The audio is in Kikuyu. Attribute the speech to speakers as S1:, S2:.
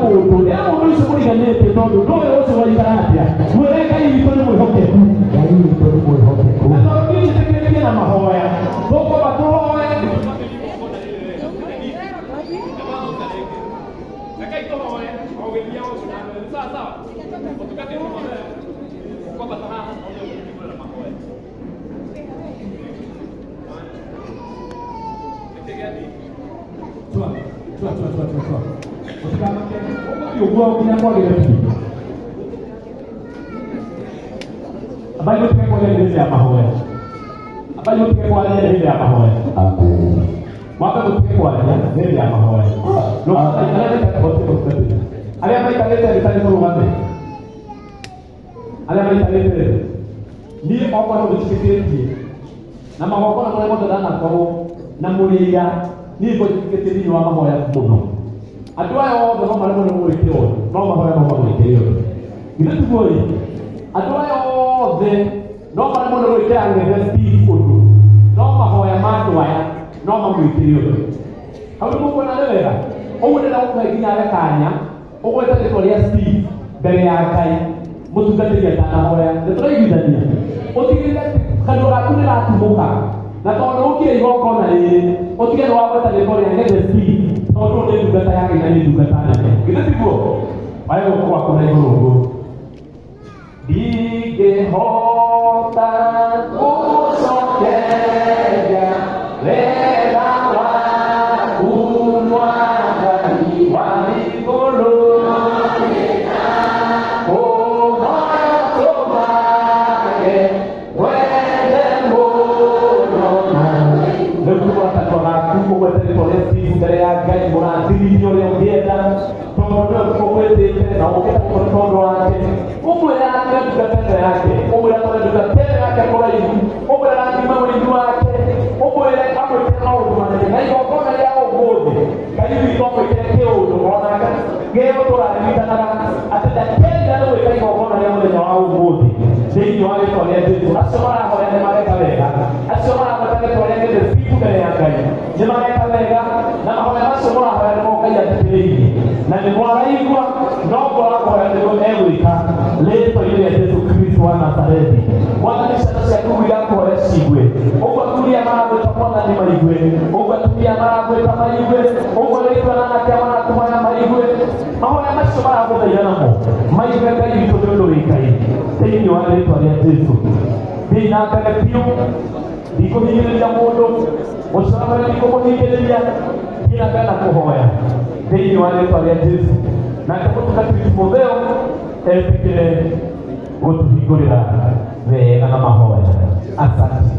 S1: Mũndũ ĩra mũndũ ũcio mũriganĩte, tondũ ndũĩ ũcio waikara atĩa, mwĩre Ngai witũ nĩ mwĩhokeku.
S2: Ngai witũ nĩ mwĩhokeku.
S1: Na tondũ niĩ njĩtĩkĩrĩtie na mahoya, tũkwamba tũhoe.
S3: Rekei tũhoe o ũgĩthiaga ũguo na mbere. Sawa sawa. Ũtungatĩri mũthee ũkwambata haha na ũrĩa ũkũhingũrĩra mahoya. Nĩkĩ gĩathiĩ?
S1: Tua, tua, tua, tua, tua, tua. Ũtikamake, ũgũthiĩ ũguo nginya kwagĩre biũ. Ambai mũtige kwaria hĩndĩ ya mahoya. Ambai mũtige kwaria hĩndĩ ya mahoya.
S2: Amen.
S1: Mwambe mũtige kwaria hĩndĩ ya mahoya. Arĩa maikarĩte thĩ tarĩ mũrũgame. Arĩa maikarĩte thĩ. Niĩ okorwo mũtitĩkĩtie na magongona marĩa mothe ndanakorwo na mũrĩira, niĩ ngorwo njĩtĩkĩtie thĩinĩ wa mahoya mũno. Andũ aya othe no maremwo nĩ gwĩkĩra ũndũ, no mahoya no magwĩkĩre ũndũ. Githĩ tiguo ĩ? Andũ aya othe no maremwo nĩ gwĩkĩra Ng'ethe Steve ũndũ, no mahoya ma andũ aya no mamwĩkĩre ũndũ. Hau nĩ mũkuona nĩ wega. Ũguo ndĩrenda gũkũhe nginya we kanya ũgwete rĩtwa rĩa Steve mbere ya Ngai mũtungatĩri atanahoya. Nĩ tũraiguithania? Ũtigĩrĩre atĩ kanua gaku nĩ gatumũka, na tondũ ũkire igongona rĩrĩ, ũtige nĩ wagweta rĩtwa rĩa Ng'ethe Steve, tondũ ũyũ nĩ ndungata ya Ngai na nĩ ndungata nene. Githĩ tiguo? Oya guoko gwaku na igũrũ ũguo. Ndingĩhota gũcokeria wega waku, Mwathani wa igũrũ. Kũhoya tũmage wende mũno. Rĩu tumũra kanua gaku ũgwete rĩtwa rĩa Steve mbere ya Ngai, mũrathimithie ũrĩa ũngĩenda, tondũ nĩwe ũgwĩtĩte na ũkĩte gũkũ nĩ tondũ wake. Ũmwĩre atĩre ndungata ĩno yake, ũmwĩre atware ndungata ĩno yake kũraihu, ũmwĩre arathime ũrĩmi wake, ũmwĩre amwĩkĩre maũndũ manene na igongona rĩa ũmũthĩ Ngai witũ amwĩkĩre kĩũndũ onake gĩo tũraririkanaga atĩ ndakenda nĩ gwĩka igongona rĩa mũthenya wa ũmũthĩ thĩinĩ wa rĩtwa rĩa Jesu. Acio marahoya nĩ mareka wega, acio maragweta rĩtwa rĩa Jesu biũ mbere ya Ngai nĩ mareka wega, na mahoya macio mũrahoya nĩmo Ngai athikĩrĩirie na nĩ mwaraigua, no ngora kũhoya nĩguo egwĩka rĩtwa-inĩ rĩa Jesu Kristo wa Nazarethi. Mwathani, ciana ciaku irakũhoya ciigue ũguo, atumia maragwĩta Mwathani maigue ũguo, atumia maragwĩta maigue ũguo, rĩtwa na anake marakũhoya maigue mahoya macio maragũthaitha namo maigue. Ngai witũ, nĩ ũndũ wĩ Ngai, thĩinĩ wa rĩtwa rĩa Jesu. Thiĩ na mbere biũ, ndikũhinyĩrĩria mũndũ ũcio na mbere, ndikũmũhinyĩrĩria. Thiĩ na mbere na kũhoya thĩinĩ wa rĩtwa rĩa Jesu, nake mũtungatĩri Timotheo etĩkĩre gũtũhingũrĩra wega na mahoya. Asante.